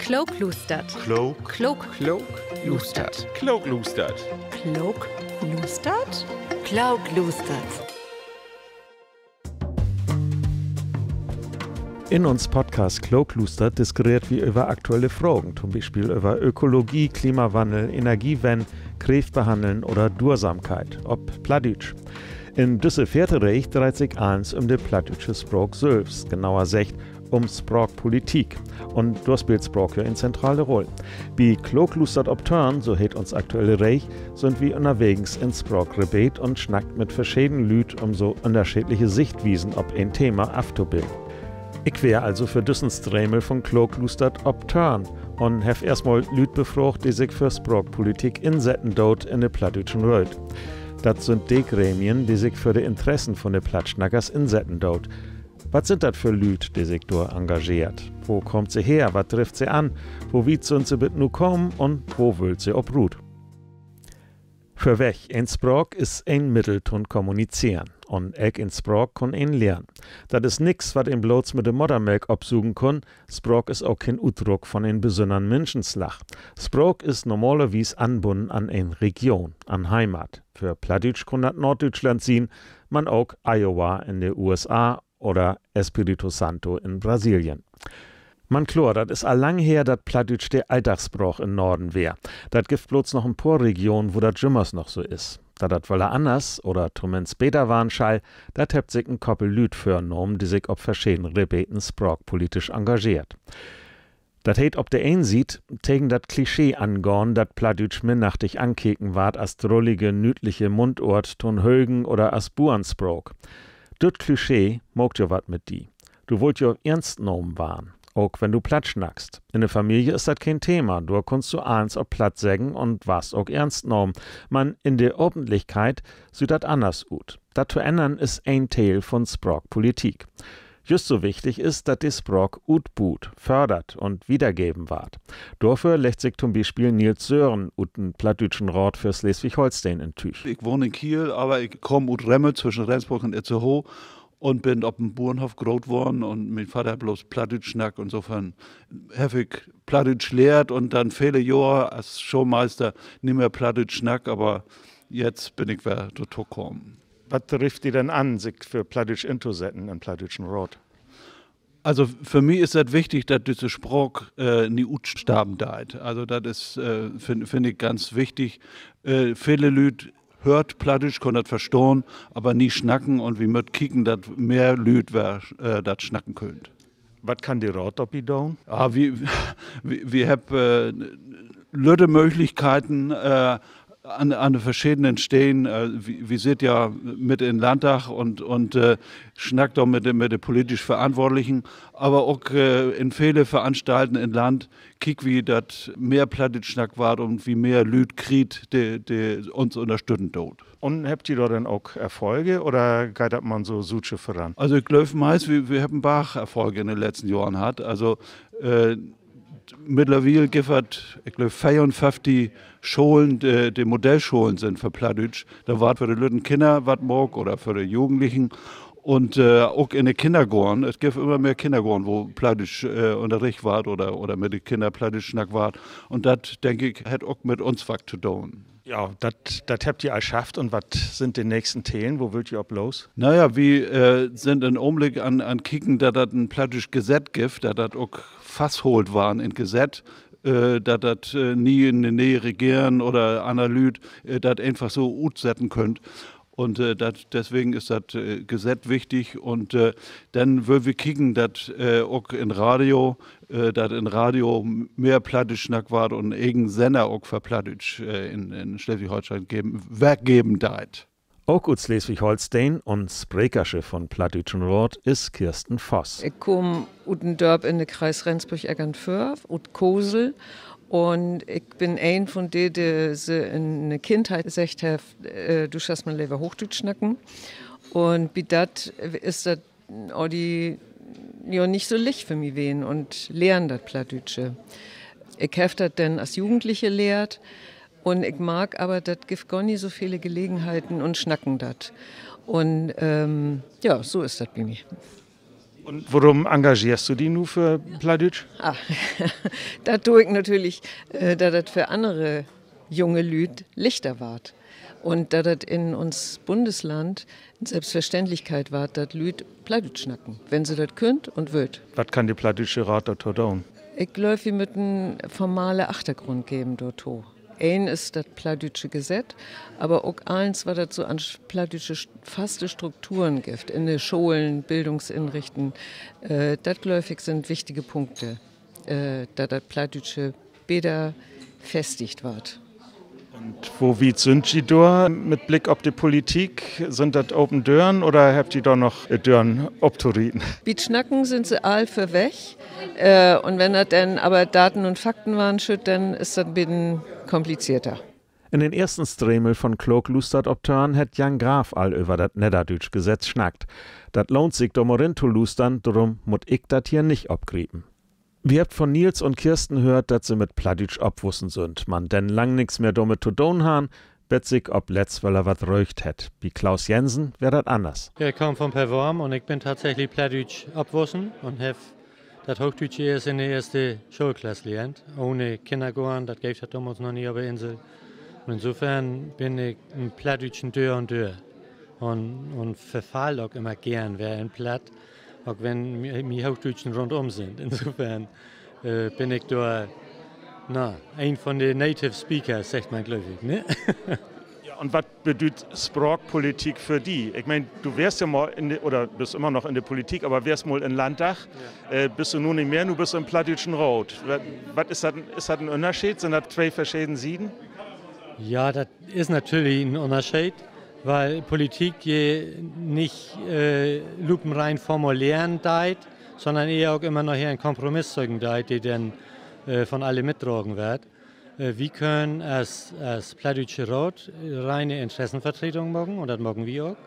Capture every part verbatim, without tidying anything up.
Klookluustert. Klook. Klook. Klookluustert. Klookluustert. Klookluustert. Klookluustert. In uns Podcast Klookluustert diskuteert wi över aktuelle Fragen, to'n Bispeel över Ökologie, Klimawannel, Energiewenn, Kreeftbehandeln oder Duersamkeit op Plattdüütsch. In düsse veerte Reeg dreiht sik allens üm de plattdüütsche Spraak sülvst, genauer seggt, üm Spraakpolitik. Un dor speelt Spraak ja en zentrale Rull. Bi Klookluustert op Törn, so heet uns aktuelle Reeg, sünd wi ünnerwegens in Spraakrebeet un snackt mit verscheden Lüüd, üm so ünnerscheedliche Sichtwiesen op en Thema aftobillen. Ik weer also för düssen Stremel von Klookluustert op Törn un heff eerstmal Lüüd befraagt, de sik för Spraakpolitik insetten doot in de plattdüütschen Rööd. Dat sünd de Gremien, de sik för de Interessen von de Plattsnackers insetten doot. Wat sünd dat för Lüüd, de sik dor engageert? Wo kaamt se her? Wat drifft se an? Wo wiet sünd se bit nu kamen un wo wüllt se op rut? Vörweg: En Spraak is en Middel to'n Kommunizeren. Un elkeen Spraak kann een lehren. Dat is nix, wat een bloots mit de Moddermelk opsugen kann. Spraak is ok keen Utdruck von en besünnern Minschenslag. Spraak is normalerwies anbunnen an en Region, an Heimat. För Plattdüütsch kunn dat Noorddüütschland sien, man ok Iowa in de U S A oder Espírito Santo in Brasilien. Man kloor, dat is al lang her, dat Plattdüütsch de Alldagsspraak in'n Noorden weer. Dat gifft bloots noch en poor Regionen, wo dat jümmers noch so is. Dat dat woller anners oder tominnst beter warrn schall, dat hebbt sik en Koppel Lüüd vörnahmen, de sik op verscheden Rebeden spraakpolitisch engageert. Dat heet op de een Siet, tegen dat Klischee angahn, dat Plattdüütsch minnachtig ankeken warrt as drullige, nüüdliche Mundoort to'n Högen oder as Buernspraak. Düt Klischee maakt jo wat mit di. Du wullt jo eernst nahmen warrn, ok wenn du Platt snackst. In de Familie is dat keen Thema, dor kunnst du allens op Platt seggen un warrst ok eernst nahmen. Man in de Apentlichkeit süht dat anners ut. Dat to ännern is en Deel von Spraakpolitik. Jüst so wichtig is, dat de Spraak utbuut, fördert un wiedergeven warrt. Dorför leggt sik to'n Bispeel Nils Sören ut den Plattdüütschen Raat för Sleswig-Holsteen in Tüüg. Ik wahn in Kiel, aver ik kaam ut Remmel twischen Rendsborg un Itzehoe un bün op en Buernhoff groot worrn un mien Vadder hett bloots Plattdüütsch snackt. Insofern heff ik Plattdüütsch lehrt un denn vele Johr as Schoolmeister nich mehr Plattdüütsch snackt, aver jetzt bün ik weer dorto kamen. Wat drifft di denn an, sik för Plattdüütsch intosetten in'n Plattdüütschen Raat? Also för mi is dat wichtig, dat düsse Spraak, äh, nich utstarven deit. Also dat is, äh, finn, finn ik ganz wichtig. Äh, vele Lüüd höört Plattdüütsch, köönt dat verstahn, aver nich snacken, un wi mööt kieken, dat mehr Lüüd weer, äh, dat snacken köönt. Wat kann de Raat dorbi doon? Ah, wi, wi, wi hebbt, äh, lütte Mööglichkeiten, äh, an, an de verschedenen Steden. Äh, wi, wi sitt ja mit in'n Landdag un, un, äh, snackt dor mit de, mit de politisch Verantwortlichen, aver ok, äh, in vele Veranstalten in't Land kiekt wi, dat mehr Plattdüütsch snackt warrt un wi mehr Lüüd kriegt, de, de uns ünnerstütten doot. Un hebbt ji dor denn ok Erfolge oder geiht dat man so suutje vöran? Also ik glööv meist, wi, wi hebbt en Barg Erfolge in de letzten Johren hatt. Also, äh, mittlerwiel gifft dat, ik glööv, veerunföfftig Scholen, de, de Modellscholen sünd för Plattdüütsch. Dor warrt för de lütten Kinner wat maakt oder för de Jugendlichen. Un, äh, ok in de Kinnergoorn. Et gifft ümmer mehr Kinnergoorn, wo Plattdüütsch, äh, ünnerricht warrt oder, oder mit de Kinner Plattdüütsch snackt warrt. Un dat, denk ik, hett ok mit uns wat to doon. Ja, dat, dat hebbt ji al schafft. Un wat sünd de nächsten Telen? Wo wüllt ji op los? Na ja, wi, äh, sünd in'n Ogenblick an, an kieken, dat dat en plattdüütsch Gesett gifft, dat dat ok fasthollen warrt in't Gesett, äh, dat dat, äh, nie, ne ne'e Regeren oder anner Lüüd, äh, dat eenfach so utsetten köönt. Un, äh, dat, deswegen is dat, äh, Gesett wichtig. Un, äh, denn wüllt wi kieken, dat, äh, ok in Radio, äh, dat in Radio m-, mehr Plattdüütsch snackt warrt un en egen Senner ok för Plattdüütsch, äh, in, in Sleswig-Holsteen geven, weggeven deit. Ok ut Sleswig-Holsteen un Sprekersche von'n Plattdüütschen Raat is Kirsten Voss. Ik kaam ut en Dörp in de Kreis Rendsborg-Eckernförde, ut Kosel. Un ik bün een von de, de se in de Kindheit seggt hebbt, äh, du schasst man lever Hoochdüütsch snacken. Un bi dat is dat, oh, di, jo, nich so licht för mi ween un lehren dat Plattdüütsche. Ik heff dat denn as Jugendliche lehrt un ik mark aver, dat gifft gor nich so vele Gelegenheiten un snacken dat. Un, ähm, ja, so is dat bi mi. Un worüm engageerst du di nu för Plattdüütsch? Ah, dat do ik natürlich, äh, dat dat för annere junge Lüüd lichter warrt. Un dat dat in uns Bundsland en Selbstverständlichkeit warrt, dat Lüüd Plattdüütsch snacken, wenn se dat köönt un wüllt. Wat kann de Plattdüütsche Raat dorto doon? Ik glööv, wi mööt en formale Achtergrund geven dorto. Een is dat plattdüütsche Gesett, aver ok allens, wat dat so an sch-, plattdüütsche st-, faste Strukturen gifft, in de Scholen, Bildungsinrichten, äh, dat, glööv ik, sünd wichtige Punkte, äh, dat dat Plattdüütsche beter festigt warrt. Un wo wiet sünd ji dor mit Blick op de Politik? Sünd dat open Dören oder hebbt ji dor noch, äh, Dören optorieten? Bi't Snacken sünd se all vörweg. Äh, un wenn dat denn aver Daten un Fakten warrn schüllt, denn is dat en beten komplizierter. In den eersten Stremel von Klookluustert op Törn hett Jan Graf al över dat Nedderdüütsch-Gesett snackt. Dat lohnt sik, dor mal rin to luustern, dorüm mutt ik dat hier nich opgriepen. Wi hebbt von Nils un Kirsten höört, dat se mit Plattdüütsch opwussen sünd, man denn lang nix mehr dormit to doon harrn, bet sik op letzt woller wat röögt hett. Bi Klaus Jensen weer dat anners. Ik kaam von Perworm un ik bün tatsächlich plattdüütsch opwussen un heff dat Hoochdüütsche eerst in de eerste Schoolklass lehrt, ahn Kinnergoorn, dat geev dat domals noch nich op de Insel. Un insofern bün ik en Plattdüütschen dör un dör. Un, un verfall ok ümmer geern weer in Platt, ok wenn mi, mi Hoochdüütschen rundüm sünd. Insofern, äh, bün ik dor, na, een von de Native Speakers, seggt man, glööv ik, ne? Ja, un wat bedüüdt Spraakpolitik för di? Ik meen, du weerst ja mal in de, oder büst ümmer noch in de Politik, aver weerst mal in Landdag, äh, büst du nu nich mehr, nu büst du in Plattdüütschen Raat. Wat, wat is dat, is dat en Ünnerscheed? Sünd dat twee verscheden Sieden? Ja, dat is natürlich en Ünnerscheed, wiel Politik je nich, äh, lupenrein formuleren deit, sonnern ehr ok ümmer noch en Kompromiss söken deit, de denn, äh, von alle mitdragen warrt. Äh, wi köönt as, as Plattdüütsche Raat, äh, reine Interessenvertretung maken, un dat maken wi ok.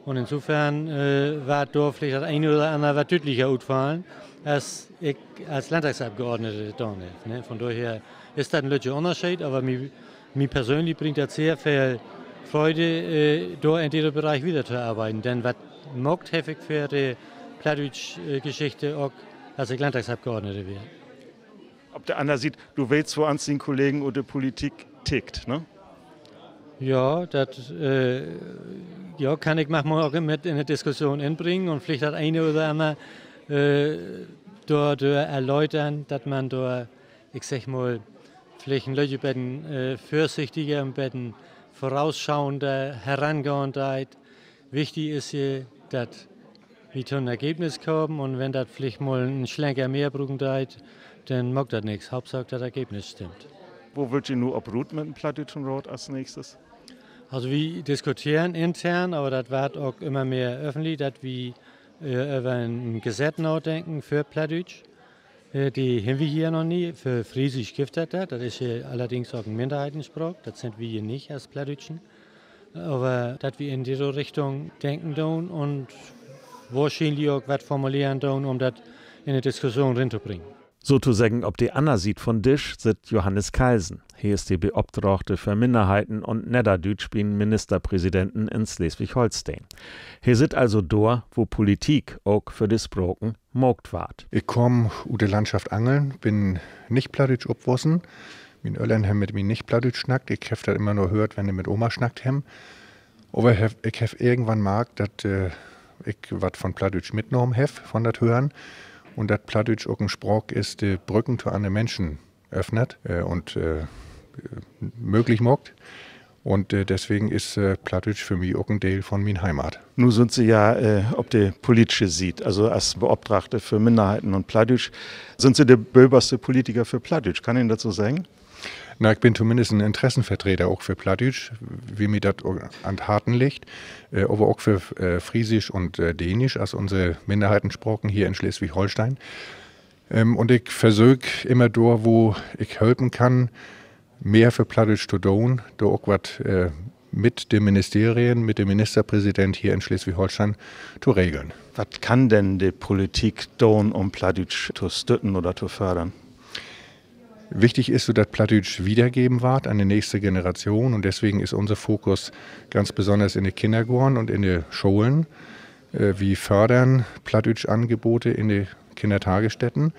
Un insofern, äh, warrt dor villicht dat een oder anner wat düütlicher utfallen, as ik as Landtagsafgeordnete daan heff, ne? Von dorher is dat en lüttje Ünnerscheed, aver mi, mi persönlich bringt dat sehr veel Freude, äh, dor in disse Bereich wieder to arbeiden. Denn wat maakt heff ik för de Plattdüütsch, äh, Geschichte ok, as ik Landtagsafgeordnete weer. Op de anner Siet, du weetst, woans dien Kollegen ut de Politik tickt, ne? Ja, dat, äh, ja, kann ik manchmal ok mit in de Diskussion inbringen un villicht dat een oder anner, äh, dor, dor erläutern, dat man dor, ik segg mal, villicht en lüttje beten, äh, vörsichtiger, en beten vorausschauender herangahn deit. Wichtig is je, dat wi to 'n Ergebnis kamen, un wenn dat villicht mal en Slenker mehr bruken deit, denn maakt dat nix. Hauptsaak, dat Ergebnis stimmt. Wo wüllt ji nu op rut mit den Plattdüütschen Raat as nächstes? Also, wi diskuteren intern, aver dat warrt ok ümmer mehr öffentlich, dat wi, äh, över en Gesett nadenken för Plattdüütsch. Äh, de hebben wi hier noch nich. För Friesisch gifft dat dat. Dat is hier allerdings ok en Minnerheitenspraak. Dat sünd wi hier nich as Plattdüütschen. Aver dat wi in disse Richtung denken doon un wohrschienlich ok wat formuleren doon, üm dat in de Diskussion rintobringen. Sotoseggen op de anner Siet von Disch sitt Johannes Kalsen. He is de Beopdraagte för Minnerheiten un Nedderdüütsch bi'n Ministerpräsidenten in Sleswig-Holsteen. He sitt also dor, wo Politik ok för de Spraken maakt warrt. Ik kaam ut de Landschaft Angeln, bün nich plattdüütsch opwussen. Mien Öllern hebben mit mi nich Plattdüütsch snackt. Ik heff dat ümmer nur höört, wenn de mit Oma snackt hebben. Aver heff, ik heff irgendwann markt, dat, äh, ik wat von Plattdüütsch mitnahmen heff, von dat Hören. Un dat Plattdüütsch ok en Spraak is, de Brücken to anner Minschen öffnet, äh, un, äh, mööglich maakt. Un, äh, deswegen is, äh, Plattdüütsch för mi ok en Deel von mien Heimat. Nu sünd Se ja, äh, op de politische Siet, also as Beopdraagte för Minnerheiten un Plattdüütsch, sünd Se de böverste Politiker för Plattdüütsch. Kann een dat so seggen? Na, ik bün tominnst en Interessenvertreter ok för Plattdüütsch, wiel mi dat ok an't Harten liggt, äh, aver ok för, äh, Friesisch un, äh, Däänsch as unse Minnerheitenspraken hier in Sleswig-Holsteen. Ähm, un ik versöök ümmer dor, wo ik helpen kann, mehr för Plattdüütsch to doon, dor ok wat, äh, mit de Ministerien, mit de Ministerpräsident hier in Sleswig-Holsteen to regeln. Wat kann denn de Politik doon, üm Plattdüütsch to stütten oder to fördern? Wichtig is so, dat Plattdüütsch wiedergeven warrt an de nächste Generation, un deswegen is unse Fokus ganz besonners in de Kinnergoorn un in de Scholen. Äh, wi fördern Plattdüütsch-Angebote in de Kinnertagesstätten.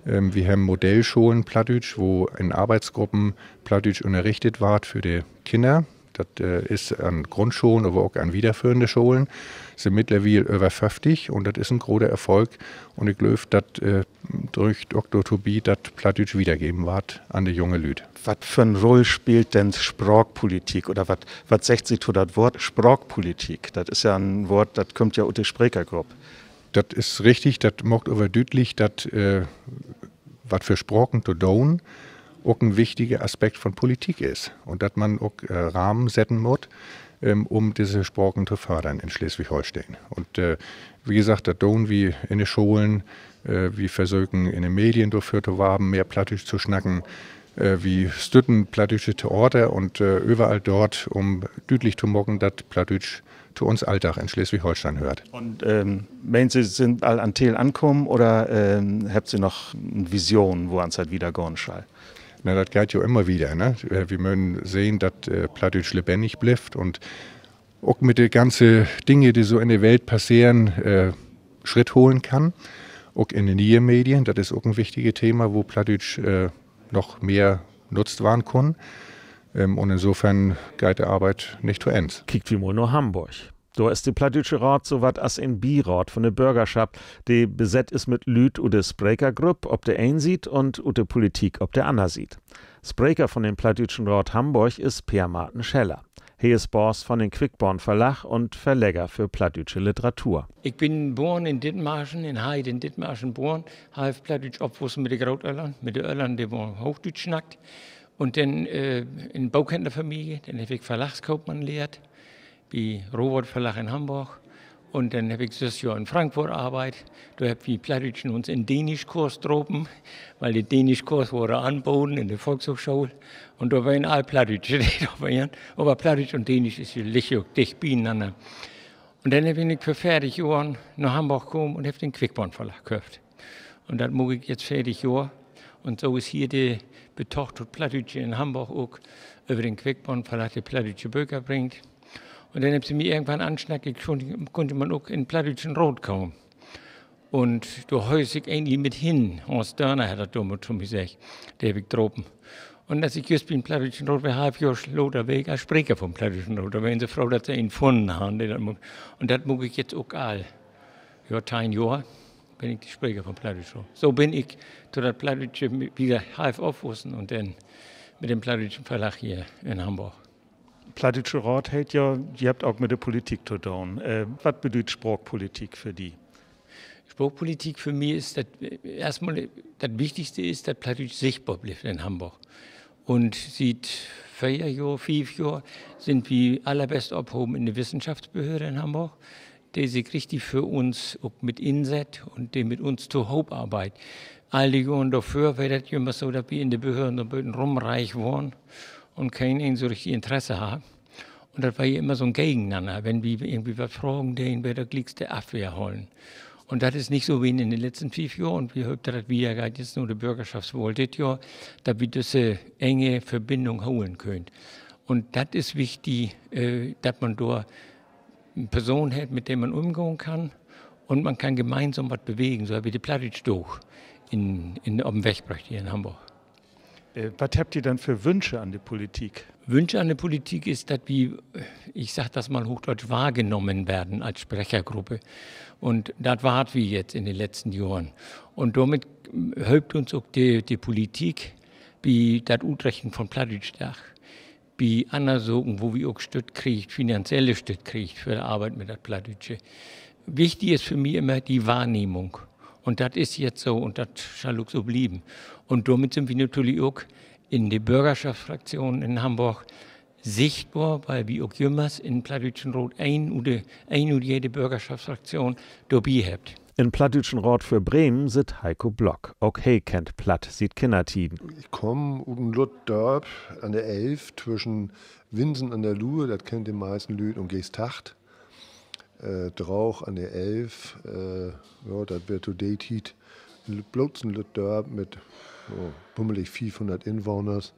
Ähm, wi hebben Modellscholen Plattdüütsch, wo in Arbeitsgruppen Plattdüütsch ünnerrichtet warrt för de Kinner. Dat, äh, is an Grundscholen, aver ok an wiederföhrende Scholen. Sünd mittlerwiel över föfftig un dat is en grote Erfolg. Un ik glööv, dat, äh, dröggt ok dorto bi, dat Plattdüütsch wiedergeven warrt an de junge Lüüd. Wat för 'n Rull speelt denn Spraakpolitik? Oder wat, wat seggt Se to dat Woort Spraakpolitik? Dat is ja en Woort, dat kümmt ja ut de Sprekergrupp. Dat is richtig, dat maakt aver düütlich, dat, äh, wat för Spraken to doon, ok en wichtige Aspekt von Politik is. Un dat man ok, äh, Rahmen setten mutt, ähm, um disse Spraken to fördern in Sleswig-Holsteen. Un, äh, wie gesagt, dat doon wi in de Scholen, äh, wi versöken in de Medien dorför to warven, mehr Plattdüütsch to snacken. Äh, wi stütten plattdüütsche Theater un, äh, överall dort, um düütlich to maken, dat Plattdüütsch to uns Alldag in Sleswig-Holsteen höört. Un, ähm, meent Se, Se sünd al an Teel ankamen oder, ähm, hebbt Se noch en Vision, woans dat wiedergahn schall? Na, dat geiht jo immer wieder, ne? Äh, wi mööt sehn, dat, äh, Plattdüütsch lebennig blifft un ok mit de ganze Dinge, de so in de Welt passeren, äh, Schritt holen kann. Ok in de ne'e Medien, dat is ok en wichtige Thema, wo Plattdüütsch, äh, noch mehr nutzt warrn kunn. Ähm, un insofern geiht de Arbeit nich to Enn. Kiekt wi mal na Hamborg. Dor is de Plattdüütsche Raat so wat as en Biraat von de Börgerschop, de besett is mit Lüüd ut de Sprekergrupp op de een Siet un ut de Politik op de anner Siet. Spreker von den Plattdüütschen Raat Hamborg is Peer-Marten Scheller. He is Baas von den Quickborn-Verlag un Verlegger för plattdüütsche Literatur. Ik bün boren in Dithmarschen, in Heid in Dithmarschen boren, heff Plattdüütsch opwussen mit de Grootöllern, mit de Öllern, de wo Hoochdüütsch snackt. Un denn, äh, in Bookhändlerfamilie, denn heff ik Verlagskoopmann lehrt, bi Robert Verlag in Hamborg. Un denn heff ik söss Johr in Frankfurt arbeidt. Dor hebbt wi Plattdüütschen uns in Dänischkurs drapen, wiel de Dänischkurs worde anboden in de Volkshoochschool. Un dor weren all Plattdüütsche, de dor weren. Aver Plattdüütsch un Dänisch is, liggt jo dicht bi'nanner. Un denn bün ik vör veertig Johren na Hamborg kamen un heff den Quickborn-Verlag köfft. Un dat maak ik jetzt veertig Johr. Un so is hier de Betog to 't Plattdüütsche in Hamborg ok över den Quickborn-Verlag, de plattdüütsche Böker bringt. Un denn hebbt se mi irgendwann ansnackt, ik kunn, kunn man ok in Plattdüütschen Raat kamen. Un dor höög ik egentlich mit hen. Hans Dörner hett dat domals to mi seggt. De heff ik drapen. Un as ik jüst bi'n Plattdüütschen Raat weer, half Johr later weer ik al Spreker von Plattdüütschen Raat. Dor weren se froh, dat se een funnen harrn, de dat maakt. Un dat maak ik jetzt ok al, ja, teihn Johr bün ik de Spreker von Plattdüütschen Raat. So bün ik to dat Plattdüütsche wieder half opwussen un denn mit den Plattdüütschen Verlag hier in Hamborg. Plattdüütsche Raat heet ja, ji hebbt ok mit de Politik to doon. Äh, wat bedüüdt Spraakpolitik för di? Spraakpolitik för mi is dat, äh, eerstmal, dat Wichtigste is, dat Plattdüütsch sichtbor blifft in Hamborg. Un siet veer Johr, fief Johr sünd wi allerbest ophoven in de Wissenschaftsbehöörd in Hamborg, de sik richtig för uns ok mit insett un de mit uns tohoop arbeidt. All de Johren dorvör weer dat jümmer so, dat wi in de Behöörd so'n beten rumreich worrn un keen een so richtig Interesse harr. Un dat weer ja immer so'n Gegenanner. Wenn wi irgendwie wat fragen deen, weer dat glieks de Afwehr hollen. Un dat is nich so ween in de letzten fief Johr. Un wi hööpt, dat dat wiedergeiht, jetzt na de Börgerschopswahl dit Johr, dat wi düsse enge Verbindung holen köönt. Un dat is wichtig, äh, dat man dor en Person hett, mit de man ümgahn kann. Un man kann gemeinsam wat bewegen, so hebbt wi de Plattdüütsch Daag in, in, op 'n Weg bröcht hier in Hamborg. Äh, wat hebbt ji denn för Wünsche an de Politik? Wünsche an de Politik is, dat wi, ich sag das mal hochdeutsch, wahrgenommen werden als Sprechergruppe. Un dat warrt wi jetzt in de letzten Johren. Un dormit hölpt uns ok de, de Politik bi dat Utrichten von Plattdüütschdag, bi anner Saken, wo wi ok Stütt kriegt, finanzielle Stütt kriegt för de Arbeit mit dat Plattdüütsche. Wichtig is för mi immer de Wahrnehmung. Un dat is jetzt so un dat schall ok so blieven. Un dormit sünd wi natürlich ok in de Börgerschopsfraktion in Hamborg sichtbor, wiel wi ok jümmers in Plattdüütschen Raat een ut de, een ut jede Börgerschopsfraktion dorbi hebbt. In Plattdüütschen Raat för Bremen sitt Heiko Block. Ok he kennt Platt siet Kinnertieden. Ik kaam ut en lütt Dörp an de Elv twüschen Winsen an der Luhe, dat kennt de meisten Lüüd, un Geesthacht. Äh, Draag an de Elv, äh, ja, dat weer to de Tiet l-, blots en lütt Dörp mit, oh, bummelig fiefhunnert Inwahners,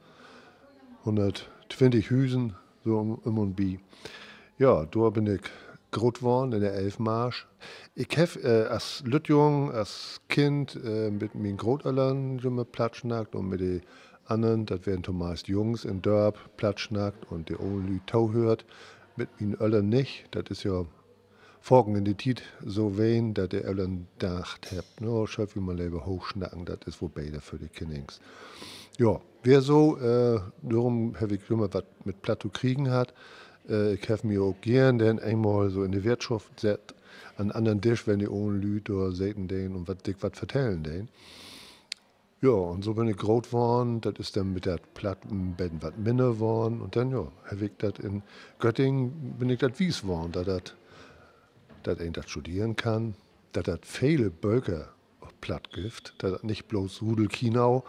hunnerttwintig Hüsen, so üm, üm un bi. Ja, dor bün ik groot worrn in de Elvmarsch. Ik heff as lütt Jung, as Kind mit mien Grootöllern jümmer Platt snackt un mit de annern, dat weren tomeist Jungs in Dörp, Platt snackt un de olen Lüüd tohöört. Mit mien Öllern nich. Dat is ja faken in de Tiet so ween, dat de Öllern dacht hebbt: Na, schöölt wi mal lever hooch snacken, dat is woll beter för de Kinnings. Ja, weer so, dorüm heff ik jümmer wat mit Platt to kriegen hatt. Ik heff mi ok geern denn eenmal so in de Wirtschaft sett, an annern Disch, wenn de olen Lüüd dor seten deen un wat, sik wat vertellen deen. Ja, un so bün ik groot worrn, dat is denn mit dat Platt en beten wat minner worrn. Un denn, ja, heff ik dat in Göttingen, bün ik dat wies worrn, dat, dat een dat studeren kann, dat dat vele Böker op Platt gifft, dat dat nich blots Rudolf Kinau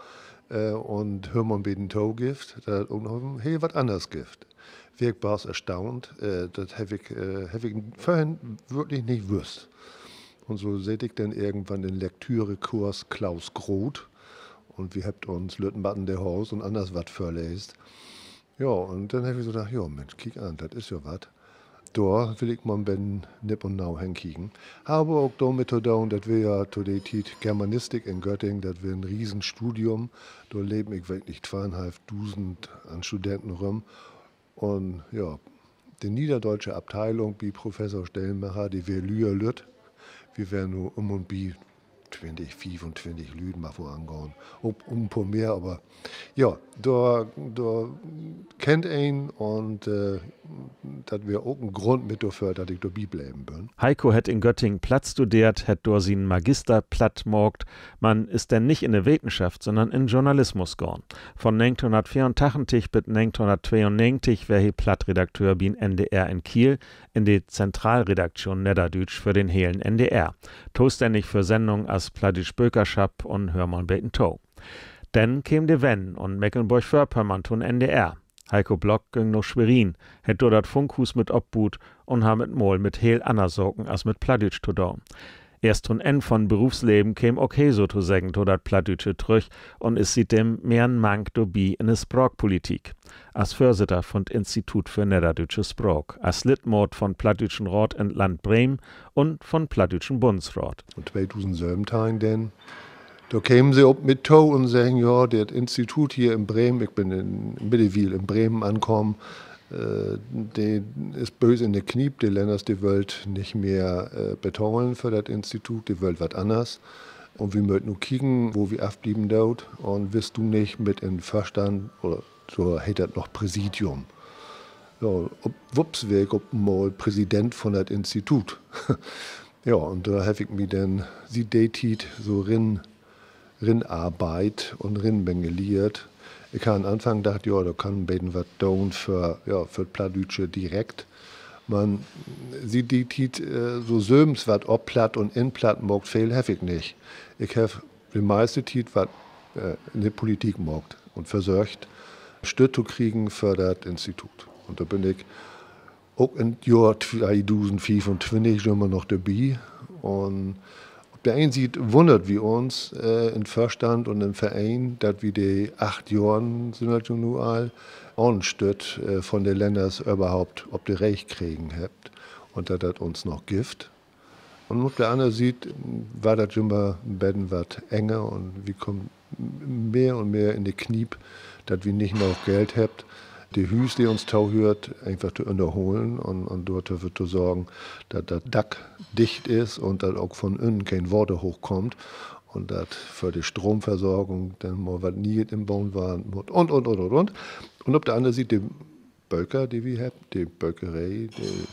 un Hör mal 'n beten to gifft, dat dat ok noch heel wat anners gifft. Weer ik baars erstaunt, dat heff ik, heff ik vörhen würklich nich wüsst. Un so seet ik denn irgendwann in Lektürekurs Klaus Groth un wi hebbt uns Lütt Matten de Haas un anners wat vörleest. Ja, un denn heff ik so dacht: Ja, Minsch, kiek an, dat is ja wat. Dor will ik mal 'n beten nipp un nau henkieken. Harr aver ok dormit to doon, dat weer ja to de Tiet Germanistik in Göttingen, dat weer en Riesenstudium. Dor lepen, ik weet nich, tweeunhalfdusend an Studenten rüm. Un ja, de niederdeutsche Abteilung bi Professor Stellmacher, de weer lüerlütt. Wi weren nu üm un bi twintig, fiefuntwintig Lüüd, mag woll angahn, ok en poor mehr, aver ja, dor, dor kennt een un dat weer ok en Grund mit dorför, dat ik dorbi bleven bün. Heiko hett in Göttingen Platt studeert, hett dor sien Magister Platt maakt, man is denn nich in de Wetenschop, sünnern in Journalismus gahn. Von negenteihnhunnertveeruntachentig bit negenteihnhunnerttweeunnegentig weer he Plattredakteur bi'n N D R in Kiel, in de Zentralredaktion Nedderdüütsch för den helen N D R, tostännig för Sendungen as Plattdüütsch Bökerschap un Hör mal 'n beten to. Denn keem de Wenn un Mekelnborg-Vörpommern to'n N D R. Heiko Block güng na Schwerin, hett dor dat Funkhuus mit opbuut un harr mit mal mit heel anner Saken as mit Plattdüütsch to doon. Eerst to'n Enn von'n Berufsleven keem ok he sotoseggen to dat Plattdüütsche trüch un is sietdem mehr en mank dorbi in de Spraakpolitik, as Vörsitter von't Institut för Nedderdüütsche Spraak, as Liddmaat von'n Plattdüütschen Raat in't Land Bremen un von'n Plattdüütschen Bunnsraat. Un tweedusendsöventeihn denn, dor kemen se op mi to un seggen: Ja, dat Institut hier in Bremen, ik bün in Middewiel in Bremen ankamen, de is böös in de Kniep, de Länners, de wüllt nich mehr betahlen för dat Institut, de wüllt wat anners. Un wi mööt nu kieken, wo wi afblieven doot. Un wullt du nich mit in'n Vörstand, oder so heet dat noch, Präsidium? Ja, wups weer ik op mal Präsident von dat Institut. Ja, un dor heff ik mi denn siet de Tiet so rin rinarbeidt un rinmengeleert. Ik harr an'n Anfang dacht, ja, dor kann 'n beten wat doon för, ja, för't Plattdüütsche direkt. Man siet de Tiet so sülvens wat op Platt un in Platt maakt, veel heff ik nich. Ik heff de meiste Tiet wat in de Politik maakt un versöcht, Stütt to kriegen för dat Institut. Un dor bün ik ok in't Johr tweedusendfiefuntwintig jümmer noch dorbi. Un op de een Siet wunnert wi uns in'n Vörstand un in'n Vereen, dat wi de acht Johren, sünd dat jo nu al, ahn Stütt von de Länners överhaupt op de Reeg kregen hebbt un dat dat uns noch gifft. Un op de anner Siet warrt dat jümmer 'n beten wat enger un wi kaamt mehr un mehr in de Kniep, dat wi nich noog Geld hebbt, de Hüüs, de uns tohöört, eenfach to ünnerholen un dorför to sorgen, dat dat Dack dicht is un dat ok von ünnen keen Water hoochkummt un dat för de Stroomversorgung denn mal wat Nie'et inboot warrn mutt un, un, un, un, un. Un op de anner Siet de Böker, de wi hebbt, de Bökeree, de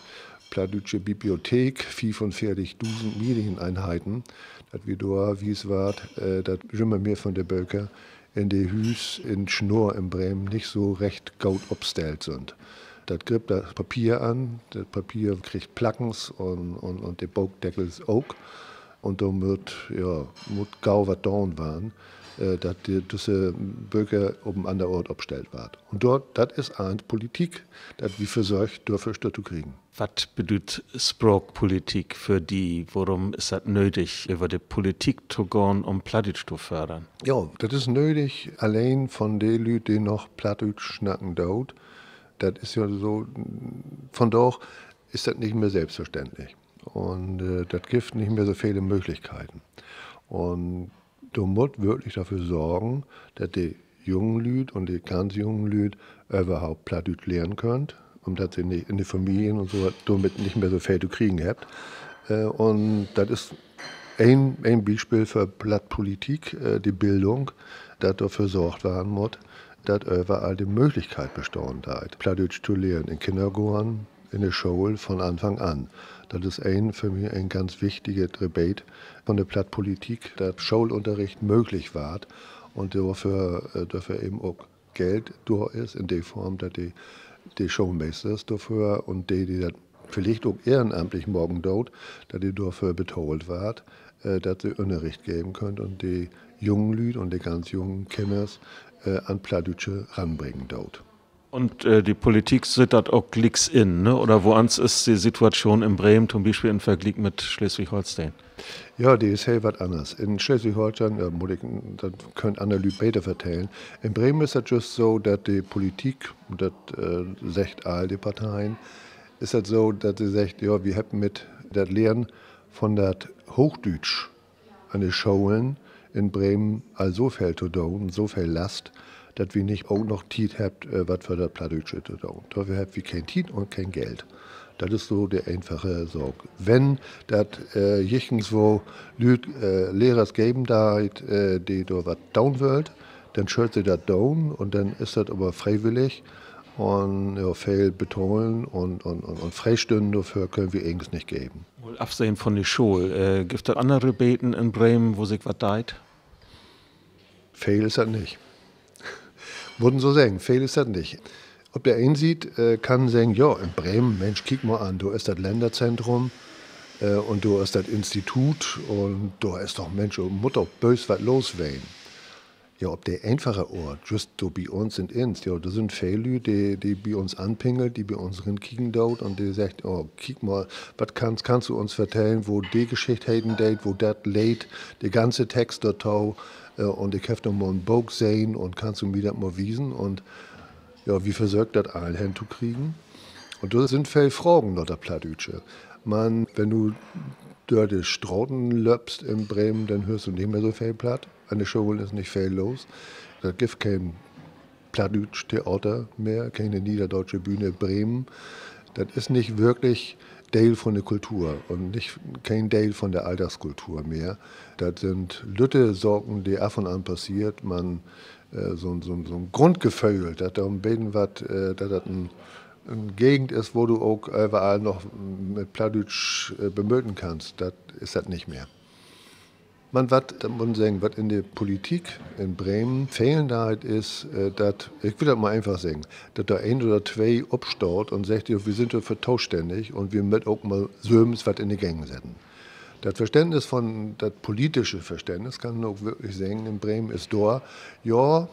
plattdüütsche Bibliothek, fiefunveertigdusend Medieneinheiten, dat wi dor wies warrt, dat jümmer mehr von de Böker in de Hüüs in Schnurr in Bremen nich so recht goot opstellt sünd. Dat grippt dat Papier an, dat Papier kriggt Plackens un, un de Bookdeckels ok. Un dor mutt, ja, mutt gau wat daan warrn, dat düsse Böker op en anner Oort opstellt warrt. Un dor, dat is allens Politik, dat wi versöcht, dorför Stütt to kriegen. Wat bedüüdt Spraakpolitik för di? Worüm is dat nödig, över de Politik to gahn, üm Plattdüütsch to fördern? Ja, dat is nödig, alleen von de Lüüd, de noch Plattdüütsch snacken doot. Dat is ja so, vondaag is dat nich mehr sülvstverständlich. Un dat gifft nich mehr so vele Mööglichkeiten. Un dor mutt würklich dorför sorgen, dat de jungen Lüüd un de ganz jungen Lüüd överhaupt Plattdüütsch lehren köönt, ümdat se in de Familien un so dormit nich mehr so veel to kriegen hebbt. Un dat is een, een Bispeel för Plattpolitik, de Bildung, dat dorför sorgt warrn mutt, dat överall de Mööglichkeit bestahn deit, Plattdüütsch to lehren, in Kinnergoorn, in de School von Anfang an. Dat is een, för mi een ganz wichtiget Rebeet von de Plattpolitik, dat Schoolünnerricht mööglich warrt un dorför, dorför even ok Geld dor is in de Form, dat de, de Schoolmeesters dorför un de, de dat villicht ok ehrenamtlich maken doot, dat de dorför betahlt warrt, dat se Ünnerricht geven köönt un de jungen Lüüd un de ganz jungen Kinners an Plattdüütsche ranbringen doot. Un de Politik süht dat ok glieks in, ne? Oder woans is de Situatschoon in Bremen to'n Bispeel in Vergliek mit Sleswig-Holsteen? Ja, de is heel wat anners. In Sleswig-Holsteen, dat mutt ik, dat köönt anner Lüüd beter vertellen. In Bremen is dat jüst so, dat de Politik, dat seggt all de Parteien, is dat so, dat se seggt, ja, wi hebbt mit dat Lehren von dat Hoochdüütsch an de Scholen in Bremen al so veel to doon, so veel Last, dat wi nich ok noch Tiet hebbt, wat för dat Plattdüütsche to doon. Dorför hebbt wi keen Tiet un keen Geld. Dat is so de eenfache Saak. Wenn dat jichtenswo Lüüd, Lehrers geven deit, de dor wat doon wüllt, denn schüllt se dat doon un denn is dat aver freewillig. Un, ja, veel betahlen un, un, un Freestünnen dorför köönt wi egens nich geven. Mal afsehn von de School, gifft dat anner Rebeden in Bremen, wo sik wat deit? Veel is dat nich. Mutt een so seggen, veel is dat nich. Op de een Siet kann een seggen, ja, in Bremen, Minsch, kiek mal an, dor is dat Lännerzentrum un dor is dat Institut un dor is doch, Minsch, mutt doch böös wat los ween. Ja, op de eenfache Oort, jüst dor bi uns in Inst, ja, dor sünd veel Lüüd, de, de bi uns anpingelt, de bi uns rinkieken doot un de seggt: Oh, kiek mal, wat kannst, kannst du uns vertellen, wo de Geschicht heten deit, wo dat Leed, de ganze Text dorto, un ik heff dor mal en Book sehn un kannst du mi dat mal wiesen? Un ja, wi versöökt dat all hentokriegen. Un dor sünd veel Fragen na dat Plattdüütsche. Man wenn du dör de Straten löppst in Bremen, denn höörst du nich mehr so veel Platt. An de Scholen is nich veel los. Dat gifft keen Plattdüütsch Theater mehr, kene Niederdeutsche Bühne Bremen. Dat is nich würklich Deel von de Kultur un nich, keen Deel von de Alldagskultur mehr. Dat sünd lütte Saken, de af un an passeert, man so'n, so'n, so'n Grundgeföhl, dat dor en beten wat, dat dat en, en Gegend is, wo du ok överall noch mit Plattdüütsch bemöten kannst, dat is dat nich mehr. Man wat, dat mutt een seggen, wat in de Politik in Bremen fehlen deit, is, dat, ik will dat mal eenfach seggen, dat dor een oder twee opstaht un seggt: Ja, wi sünd dorför tostännig un wi mööt ok mal sülvst wat in de Gänge setten. Dat Verständnis von, dat politische Verständnis, kann een ok würklich seggen, in Bremen is dor: Ja,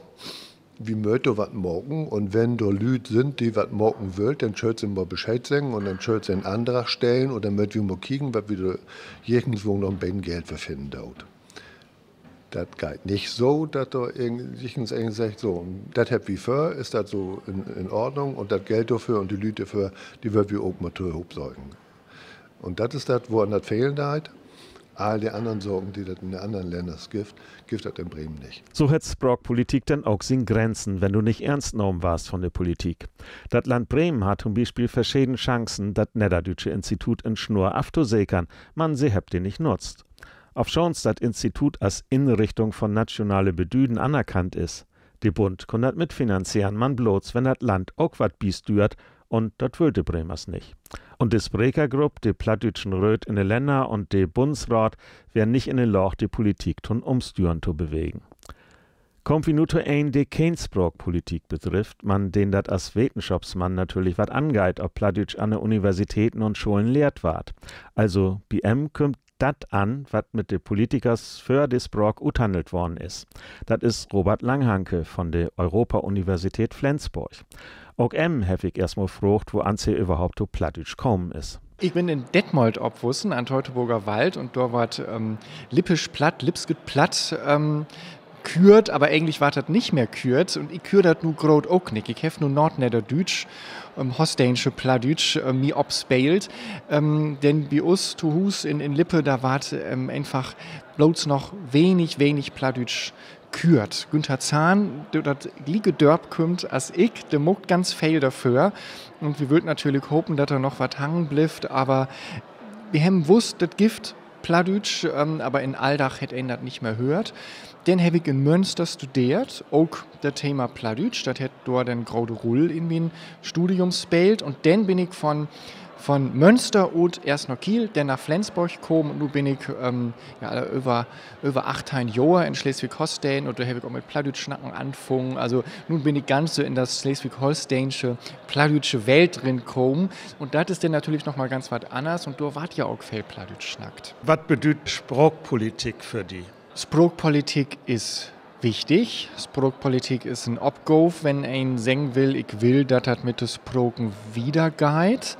wi mööt dor wat maken un wenn dor Lüüd sünd, de wat maken wüllt, denn schüllt se mal Bescheed seggen un denn schüllt se en Andrag stellen un denn mööt wi mal kieken, wat wi dor jichtenswo noch en beten Geld för finnen doot. Dat geiht nich so, dat dor jichtenseen seggt: So, dat hebbt wi vör, is dat so in Ordnung? Un dat Geld dorför un de Lüüd dorför, de wüllt wi ok mal tohoop söken. Un dat is dat, woran dat fehlen deit. All de annern Saken, de dat in de annern Länners gifft, gifft dat in Bremen nich. So hett Spraakpolitik denn ok sien Grenzen, wenn du nich eernst nahmen warrst von de Politik. Dat Land Bremen harr to'n Bispeel verscheden Chancen, dat Nedderdüütsche Institut in Schnurr aftosekern, man se hebbt de nich nutzt. Ofschoonst dat Institut as Inrichtung von nationale Bedüden anerkannt is. De Bund kunn dat mitfinanzeren, man blots, wenn dat Land ok wat bistüert, un dat wüllt de Bremers nich. Un de Sprekergrupp, de plattdüütschen Rööd in de Länner un de Bunnsraat weren nich in de Laag, de Politik to'n Ümstüern to bewegen. Kaamt wi nu to een, de keen Spraakpolitik bedrifft, man den dat as Wetenschopsmann natürlich wat angeiht, of Plattdüütsch an de Universitäten un Scholen lehrt warrt. Also, bi em kümmt dat an, wat mit de Politikers för de Spraak uthannelt worrn is. Dat is Robert Langhanke von de Europa-Universität Flensborg. Ok em heff ik eerstmal fraagt, woans he överhaupt to Plattdüütsch kamen is. Ik bün in Detmold opwussen, an'n Teutoburger Wald, un dor warrt Lippisch Platt, Lipsket Platt küert, aver egentlich warrt dat nich mehr küert. Un ik küer dat nu groot ok nich. Ik heff nu Noordnedderdüütsch, ähm, holsteensche Plattdüütsch, äh, mi opspeelt. Ähm, denn bi us to Huus in, in Lippe, dor warrt, ähm, eenfach blots noch wenig, wenig Plattdüütsch küert. Günter Zahn, de ut dat glieke Dörp kümmt as ik, de maakt ganz veel dorför. Un wi wüllt natürlich hopen, dat dor noch wat hangen blifft, aver wi hebbt wusst, dat gifft Plattdüütsch, ähm, aver in Alldag hett een dat nich mehr höört. Denn heff ik in Münster studeert, ok dat Thema Plattdüütsch, dat hett dor denn grote Rull in mien Studium speelt. Un denn bün ik von, von Münster ut eerst na Kiel, denn na Flensborg kamen un nu bün ik, ähm, ja, över, över achtteihn Johr in Sleswig-Holsteen un dor heff ik ok mit Plattdüütsch snacken anfungen. Also nu bün ik ganz so in dat sleswig-holsteensche plattdüütsche Welt rinkamen. Un dat is denn natürlich noch mal ganz wat anners un dor warrt ja ok veel Plattdüütsch snackt. Wat bedüüdt Spraakpolitik för di? Spraakpolitik is wichtig. Spraakpolitik is en Opgaav, wenn een seggen will, ik will, dat dat mit de Spraken wiedergeiht.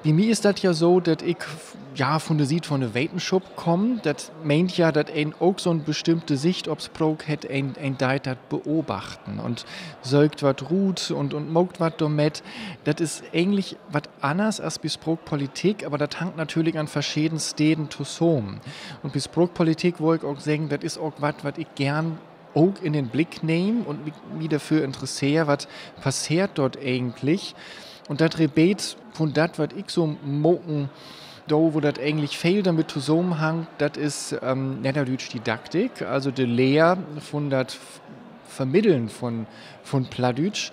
Bi mi is dat ja so, dat ik, ja, vun de Siet vun de Wetenschop kaam. Dat meent ja, dat een ok so 'n bestimmte Sicht op Spraak hett, een, een deit dat beobachten un söökt wat rut un, un maakt wat dormit. Dat is egentlich wat anners as bi Spraakpolitik, aver dat hangt natürlich an verscheden Steden tosamen. Un bi Spraakpolitik wull ik ok seggen, dat is ok wat, wat ik geern ok in den Blick nehm un mi, mi dorför interesseer, wat passeert dor egentlich. Un dat Rebeet vun dat, wat ik so maken do, wo dat egentlich veel dormit tosamenhangt, dat is, ähm, Nedderdüütsch-Didaktik, also de Lehr vun dat Vermitteln vun, vun Plattdüütsch.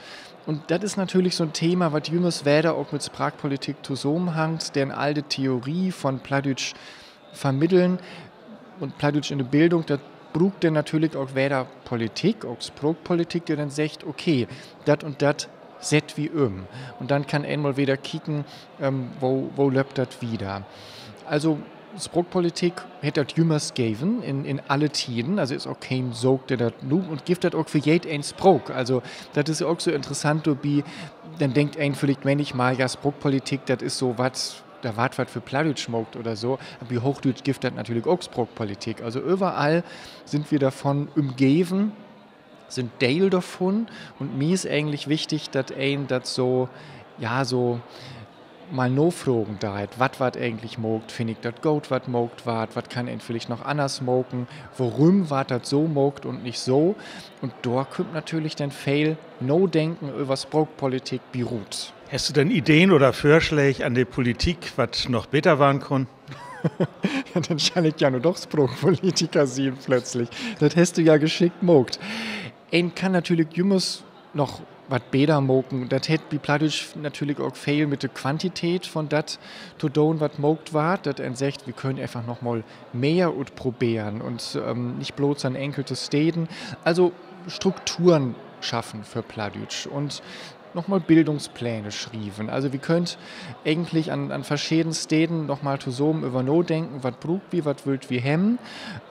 Un dat is natürlich so 'n Thema, wat jümmers wedder ok mit Spraakpolitik tosamenhangt, denn all de Theorie vun Plattdüütsch vermitteln un Plattdüütsch in de Bildung, dat bruukt denn natürlich ok wedder Politik, ok Spraakpolitik, de denn seggt, okay, dat un dat sett wi üm. Un denn kann een mal wedder kieken, ähm, wo, wo löppt dat wieder. Also, Spraakpolitik hett dat jümmers geven in, in alle Tieden. Also is ok keen Saak, de dat nu, un gifft dat ok för jedeen Spraak. Also, dat is ok so interessant dorbi, denn denkt een villicht männichmal, ja, Spraakpolitik, dat is so wat, dor warrt wat för Plattdüütsch maakt oder so. Bi Hoochdüütsch gifft dat natürlich ok Spraakpolitik. Also överall sünd wi dorvun ümgeven, sünd Deel dorvun. Un mi is egentlich wichtig, dat een dat so, ja, so mal nafragen deit, wat warrt egentlich maakt, finn ik dat goot, wat maakt warrt, wat kann een villicht noch anners maken, worüm warrt dat so maakt un nich so? Un dor kümmt natürlich denn veel Nadenken över Spraakpolitik bi rut. Hest du denn Ideen oder Vörslääg an de Politik, wat noch beter warrn kunn? Denn schall ik ja nu doch Spraakpolitiker sien plötzlich. Dat hest du ja geschickt maakt. Een kann natürlich jümmers noch wat beter maken. Dat hett bi Plattdüütsch natürlich ok veel mit de Quantität vun dat to doon, wat maakt warrt, dat een seggt, wi köönt eenfach noch mal mehr utproberen un, ähm, nich blots an enkelte Steden. Also Strukturen schaffen för Plattdüütsch un noch mal Bildungspläne schrieven. Also wi köönt egentlich an, an verscheden Steden noch mal tosamen över nadenken, wat bruukt wi, wat wüllt wi hebben.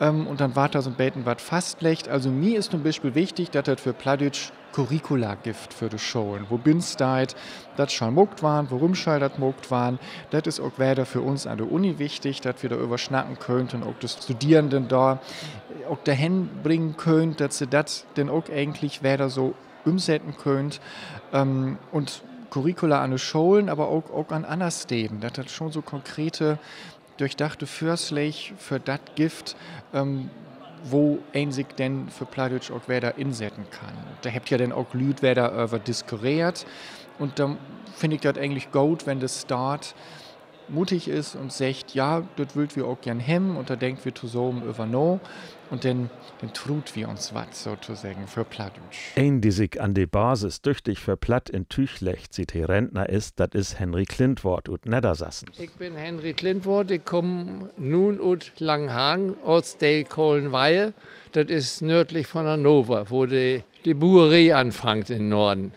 Ähm, un denn warrt dor so 'n beten wat fastleggt. Also mi is to'n Bispeel wichtig, dat dat för Plattdüütsch Curricula gifft för de Scholen, wo bin steiht, dat schall maakt warrn, worüm schall dat maakt warrn. Dat is ok wedder för uns an de Uni wichtig, dat wi dor över snacken köönt un ok de Studierenden dor ok dorhen bringen köönt, dat se dat denn ok egentlich wedder so ümsetten köönt. Ähm, un Curricula an de Scholen, aver ok, ok an anner Steden, dat dat schon so konkrete, dörchdachte Vörsleeg för dat gifft, ähm, wo een sik denn för Plattdüütsch ok wedder insetten kann. Dor hebbt ja denn ok Lüüd wedder över diskuteert. Un denn finn ik dat egentlich goot, wenn de Staat mutig is un seggt, ja, dat wüllt wi ok geern hebben un dor denkt wi tosamen över na. Un denn, denn truut wi uns wat, sotoseggen, för Plattdüütsch. Een, de sik an de Basis düchtig för Platt in Tüüg leggt, siet he Rentner is, dat is Henry Klintwort ut Neddersassen. Ik bün Henry Klintwort, ik kumm nu ut Langenhagen, Ortsdeel Kohlenweihe. Dat is nöördlich von Hannover, wo de, de Bueree anfangt in Norden.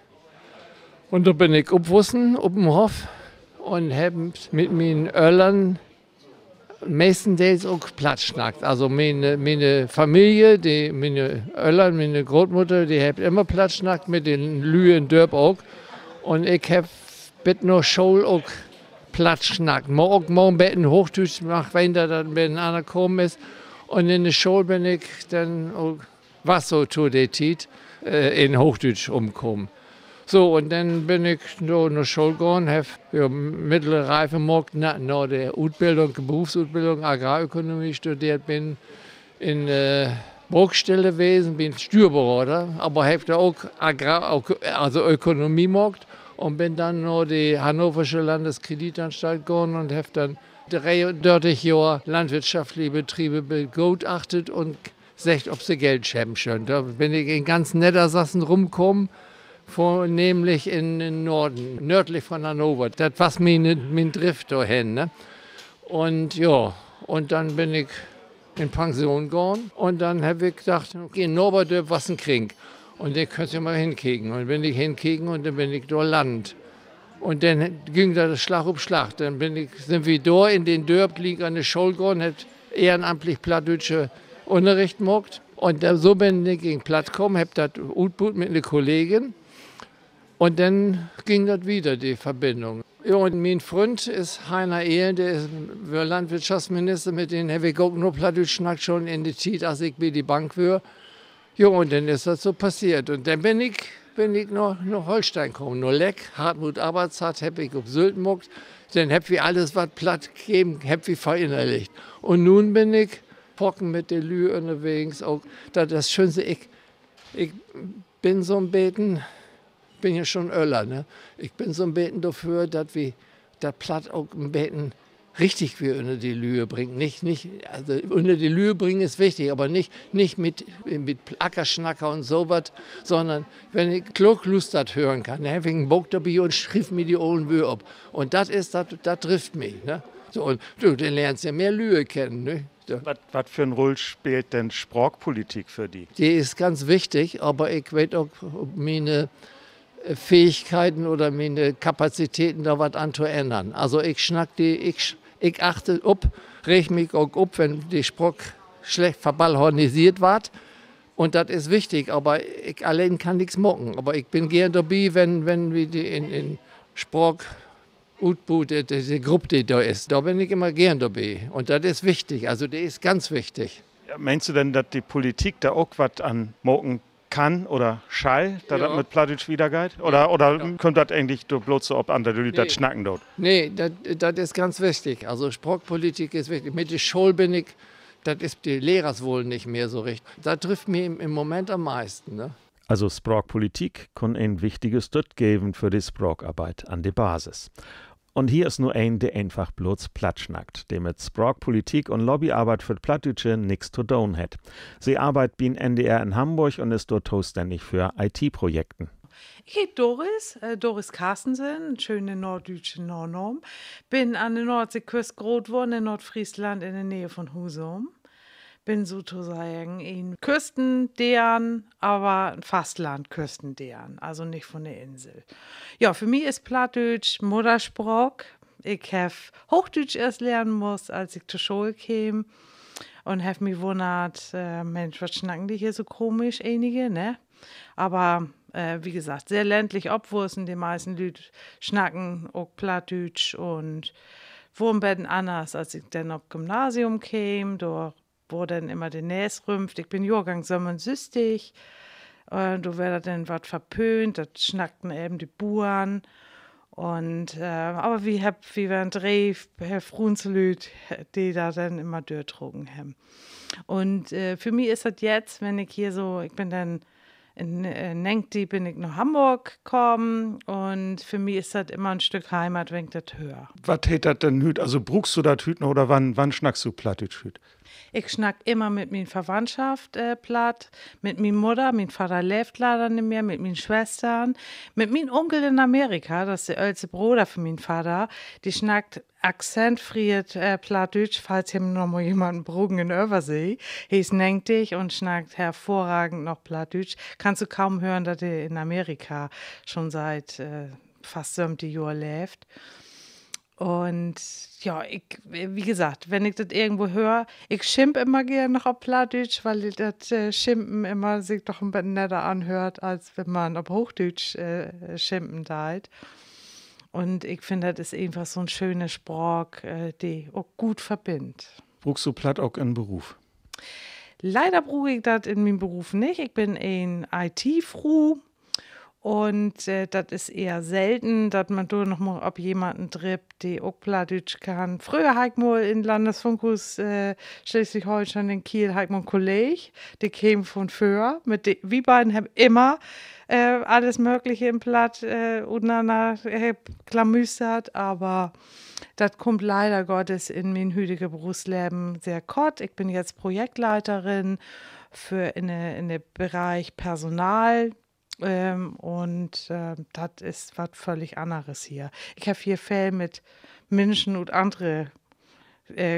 Un dor bün ik opwussen, op en Hoff, un hebb mit mien Öllern meestendeels ok Platt snackt. Also miene, miene Familie, de, miene Öllern, miene Grootmudder, de hebbt immer Platt snackt, mit de Lüe in Dörp ok. Un ik hebb bet na School ok Platt snackt. Man ok mal en beten Hoochdüütsch, mag ween, dat dat en beten anner kamen is. Un in de School bün ik denn ok was so to de Tiet, äh, in Hoochdüütsch ümkamen. So, un denn bün ik na, na School gahn, heff, ja, mittlere Reife maakt, na, na de Utbildung, Berufsutbildung, Agrarökonomie studeert, bün in, äh, Bruchstelle wesen, bün Stüerberader, aver heff dor ok Agrar-, ok, also Ökonomie maakt un bün denn na de Hannoversche Landeskreditanstalt gahn un heff denn dreeundörtig Johr landwirtschaftliche Betriebe begutachtet un seggt, of se Geld scheppen schöölt. Dor bün ik in ganz Neddersassen rümkamen, vörnehmlich in, in Norden, nöördlich von Hannover. Dat was mien, mien Drift dorhen, ne? Un ja, un denn bün ik in Pension gahn un denn heff ik dacht, okay, in Naverdörp was en Krink. Un denn köönt se mal henkieken. Un bün ik henkieken un denn bün ik dor landt. Un denn güng dat Slag op Slag. Denn bün ik, sünd wi dor in den Dörp gliek an de School gahn, hebbt ehrenamtlich plattdüütsche Ünnerricht maakt. Un denn, so bün ik in Platt kamen, heff dat utbuut mit 'ne Kollegin. Un denn güng dat wieder, de Verbindung. Jo, un mien Fründ is Heiner Ehlen, de is, wöör Landwirtschaftsminister, mit den heff ik ok noch Plattdüütsch snackt, schon in de Tiet, as ik bi de Bank wöör. Jo, un denn is dat so passeert. Un denn bün ik, bün ik na, na Holsteen kamen, na Leck, Hartmut Abarts Haff heff ik op Sylt maakt. Denn hebbt wi allens, wat Platt geven, hebbt wi verinnerlicht. Un nu bün ik faken mit de Lüüd ünnerwegens ok, dat, dat schöönste, ik, ik bün so 'n beten, bün ja schon öller, ne? Ik bün so 'n beten dorför, dat wi, dat Platt ok en beten richtig weer ünner de Lüüd bringt. Nich, nich, also ünner de Lüüd bringen is wichtig, aver nich, nich mit, mit Ackersnacker un so wat, sonnern wenn ik klook lustert hören kann, denn heff ik en Book dorbi un schriev mi de olen Wöör op. Un dat is, dat, dat drifft mi, ne? So, un du, denn lehrst ja mehr Lüüd kennen, ne? Wat, wat för 'n Rull speelt denn Spraakpolitik för di? De is ganz wichtig, aver ik weet ok miene, äh, Fähigkeiten oder miene Kapazitäten, dor wat an to ännern. Also ik snack de, ik, ik acht op, reeg mi ok op, wenn de Spraak slecht verbalhorniseert warrt. Un dat is wichtig, aver ik alleen kann nix maken. Aver ik bün geern dorbi, wenn, wenn wi de in, in Spraak utbuut, de, de, de Grupp, de dor is, dor bün ik immer geern dorbi. Un dat is wichtig, also de is ganz wichtig. Ja, meenst du denn, dat de Politik dor ok wat an maken kann oder schall, dat dat mit Plattdüütsch wiedergeiht? Oder, oder kummt dat egentlich dor blots so op an, dat de Lüüd dat snacken doot? Nee, dat, dat is ganz wichtig. Also Spraakpolitik is wichtig. Mit de School bün ik, dat is, de Lehrers wullen nich mehr so richtig. Dat drifft mi in, in Moment an'n meisten, ne? Also Spraakpolitik kunn en wichtige Stütt geven för de Spraakarbeit an de Basis. Un hier is nu een, de eenfach blots Platt snackt, de mit Spraakpolitik un Lobbyarbeit för 't Plattdüütsche nix to doon hett. Se arbeidt bi'n N D R in Hamborg un is dor tostännig för I T-Projekten. Ik heet Doris, äh, Doris Carstensen, schöne norddüütsche Nanaam. Bün an de Noordseeküst groot worrn in Noordfreesland in de Neeg von Husum. Bün sotoseggen en Küstendeern, aver en Fastland-Küstendeern, also nich von de Insel. Ja, för mi is Plattdüütsch Mudderspraak. Ik heff Hoochdüütsch eerst lehren musst, as ik to School keem, un heff mi wunnert, äh, Mensch, wat snacken de hier so komisch, enige, ne? Aver, äh, wie gesagt, sehr ländlich opwussen, de meisten Lüüd snacken ok Plattdüütsch un wurr en beten anners, as ik denn op Gymnasium keem. Dor wurr denn immer de Nees rümpft. Ik bün Johrgang sövenensösstig. Äh, dor weer dat denn wat verpönt, dat snackten even de Buern. Un, äh, aver wi hebbt, wi weren dree, äh, Fruenslüüd, de dat denn immer dörtrocken hebben. Un, äh, för mi is dat jetzt, wenn ik hier so, ik bün denn in, äh, negentig bün ik na Hamborg kamen un för mi is dat immer en Stück Heimat, wenn ik dat höör. Wat heet dat denn hüüt? Also bruukst du dat hüüt noch oder wann, wann snackst du Plattdüütsch hüüt? Ik snack immer mit mien Verwandtschaft, äh, Platt, mit mien Mudder, mien Vadder leevt leider nich mehr, mit mien Swestern, mit mien Unkel in Amerika, dat is de öllste Broder von mien Vadder, de snackt akzentfreet, äh, Plattdüütsch, falls he noch mal jemanden bruken in Översee. He is negentig un snackt hervorragend noch Plattdüütsch. Kannst du kaum hören, dat he in Amerika schon seit, äh, fast söventig Johr leevt. Un ja, ik, wie gesagt, wenn ik dat irgendwo höör, ik schimp immer geern noch op Plattdüütsch, weil dat, äh, Schimpen immer sik doch en beten netter anhöört, as wenn man op Hoochdüütsch, äh, schimpen deit. Un ik finn, dat is eenfach so 'n schöne Spraak, äh, de ok goot verbinnt. Bruukst du Platt ok in Beruf? Leider bruuk ik dat in mien Beruf nich. Ik bün en I-T-Fru. Un dat is ehr selten, dat man dor noch mal op jemanden drippt, de ok Plattdüütsch kann. Fröher harr ik mal in Landesfunkhuus Sleswig-Holsteen in Kiel, harr ik mal 'n Kolleeg, de keem von vör. Mit de, wi beiden hebbt immer allens Mögliche in Platt ut'nanner klamüstert, aver dat kummt leider Gottes in mien hütige Berufsleven sehr kort. Ik bün jetzt Projektleiterin för in de Bereich Personal. Un dat is wat völlig anneres hier. Ik heff hier veel mit Minschen ut annere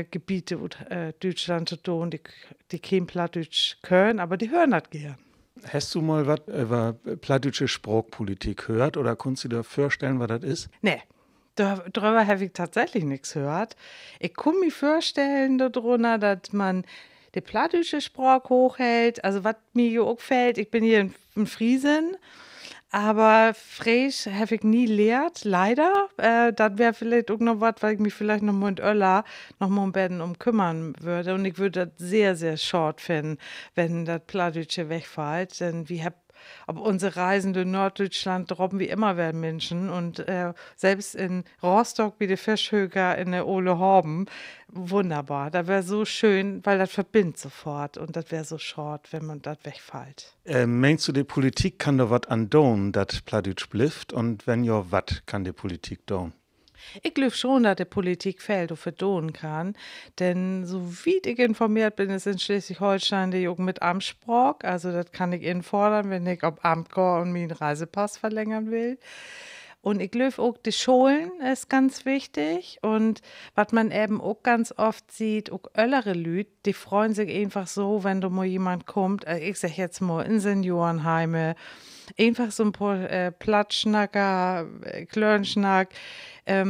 Gebiete ut Düütschland to doon, de keen Plattdüütsch köönt, aver de höört dat geern. Hest du mal wat över plattdüütsche Spraakpolitik höört oder kunnst di dor vörstellen, wat dat is? Nee, dröver heff ik tatsächlich nix höört. Ik kunn mi vörstellen dorünner, dat man de plattdüütsche Spraak hoochhöllt, also wat mi jo ok fehlt, ik bün hier en Friesin, aver Freesch heff ik nie lehrt, leider. Dat weer villicht ok noch wat, wat ik mi villicht noch mal in 't Öller noch mal 'n beten um kümmern wörr. Un ik wörr dat sehr, sehr schaad finnen, wenn dat Plattdüütsche wegfallt. Denn wi hebbt op unse Reisen dör Norddüütschland drapen wi immer wedder Minschen un sülvst in Rostock bi de Fischhöker in de Ole Haven. Wunnerbar. Dat weer so schöön, wiel dat verbinnt sofort un dat weer so schaad, wenn man dat wegfallt. Meenst du, de Politik kann dor wat an doon, dat Plattdüütsch blifft? Un wenn ja, wat kann de Politik doon? Ik glööv schon, dat de Politik veel dorför doon kann. Denn so wiet ik informeert bün, is in Sleswig-Holsteen de ok mit Amtsspraak. Also dat kann ik infordern, wenn ik op Amt gah un mien Reisepass verlängern will. Un ik glööv ok, de Scholen is ganz wichtig. Un wat man even ok ganz oft süht, ok öllere Lüüd, de freuen sik eenfach so, wenn dor mal jemand kummt, ik segg jetzt mal in Seniorenheime, eenfach so 'n poor Plattsnacker, Klöönsnack.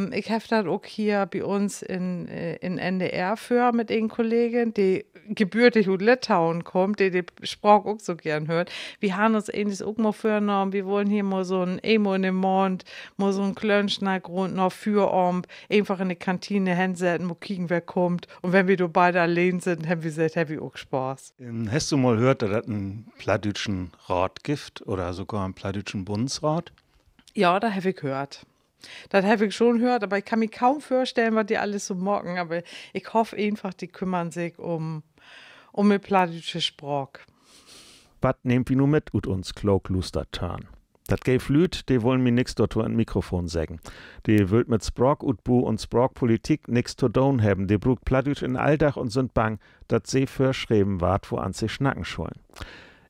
Ik heff dat ok hier bi uns in N D R vör mit en Kollegin, de gebürtig ut Litauen kummt, de de Spraak ok so geern höört. Wi harrn uns egentlich ok mal vörnahmen, wi wullen hier mal so 'n, eenmal in de Maand, mal so 'n Klöönsnackrunn na Füeravend, eenfach in de Kantine hensetten, mal kieken, wer kummt. Un wenn wi dor beide alleen sünd, hebbt wi seggt, hebbt wi ok Spaaß. Hest du mal höört, dat dat en plattdüütschen Raat gifft oder sogor en plattdüütschen Bunnsraat? Ja, dat heff ik höört. Dat heff ik schon höört, aver ik kann mi kaum vörstellen, wat de allens so maken, aver ik hoff eenfach, de kümmern sik um, um de plattdüütsche Spraak. Wat nehmt wi nu mit ut uns Klookluustert-Törn? Dat geev Lüüd, de wullen mi nix dorto in 't Mikrofon seggen. De wüllt mit Spraakutbu un Spraakpolitik nix to doon hebben. De bruukt Plattdüütsch in Alldag un sünd bang, dat se vörschreven warrt, woans se snacken schullen.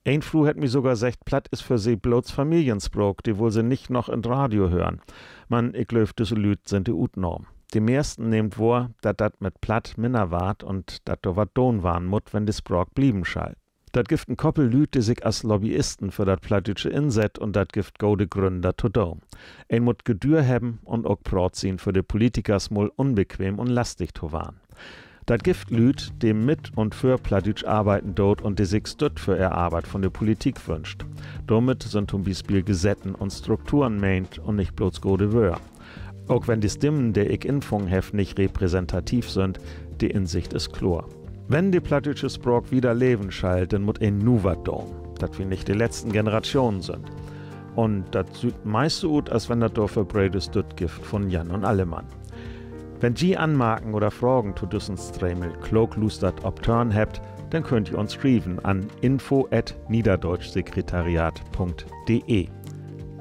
Een Fru hett mi sogor seggt, Platt is för se bloots Familienspraak, de wull se nich noch in 't Radio hören. Man ik glööv, düsse Lüüd sünd de Utnahm. De mehrsten nehmt wohr, dat dat mit Platt minner warrt un dat dor wat doon warrn mutt, wenn de Spraak blieven schall. Dat gifft en Koppel Lüüd, de sik as Lobbyisten för dat Plattdüütsche insett, un dat gifft gode Grünn, dat to doon. Een mutt Gedüür hebben un ok praat sien, för de Politikers mal unbequeem un lastig to warrn. Dat gifft Lüüd, de mit un för Plattdüütsch arbeiden doot un de sik Stütt för ehr Arbeit von de Politik wünscht. Dormit sünd to'n Bispeel Gesetten un Strukturen meent un nich bloots gode Wöör. Ok wenn de Stimmen, de ik infungen heff, nich repräsentativ sünd, de Insicht is kloor. Wenn de plattdüütsche Spraak wieder leven schall, denn mutt een nu wat doon, dat wi nich de letzten Generatschonen sünd. Un dat süht meist so ut, as wenn dat dorför brede Stütt gifft von Jan un alle Mann. Wenn ji Anmarken oder Fragen to düssen Stremel Klookluustert op Törn hebbt, denn köönt ji uns schrieven an info at niederdeutschsekretariat punkt de.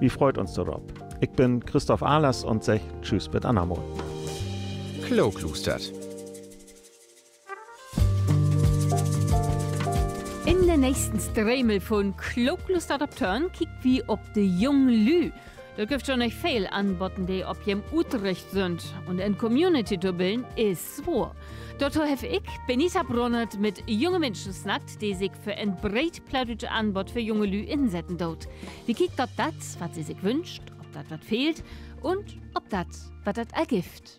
Wi freut uns dorop. Ik bün Christoph Ahlers un segg Tschüüs, bit annermal. Klookluustert. In den nächsten Stremel vun Klookluustert op Törn kiekt wi op de jungen Lüüd. Dor gifft dat nich veel Anbotten, de op jem utricht sünd. Un en Community to billen is swoor. Dorto heff ik, Benita Brunnert, mit junge Minschen snackt, de sik för en breet plattdüütsch Anbott för junge Lüüd insetten doot. Wi kiekt op dat, wat se sik wünscht, op dat, wat fehlt un op dat, wat dat al gifft.